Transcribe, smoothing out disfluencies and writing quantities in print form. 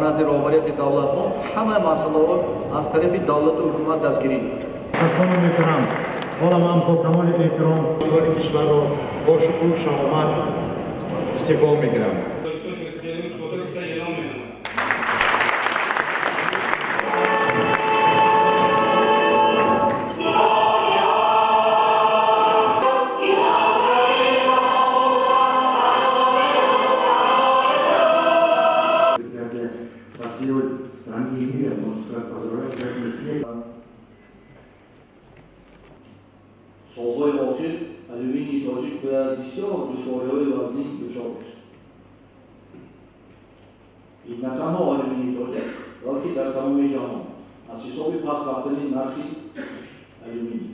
Назди роҳбарияти давлатҳо ҳама масъалаҳо аз тарафи давлату ҳукумат дастгирӣ. Сарсоно мекунам. Ҳоло ман бо камоли эҳтиром кишварро бо шукру шаҳомат истиқбол мекунам. Солҳои охир алюминии тоҷик ба бисёр душвориҳои вазнин дучор мешавад. Ин на танҳо алюминии тоҷик, балки дар тамоми ҷаҳон аз ҳисоби паст рафтани нархи алюминий.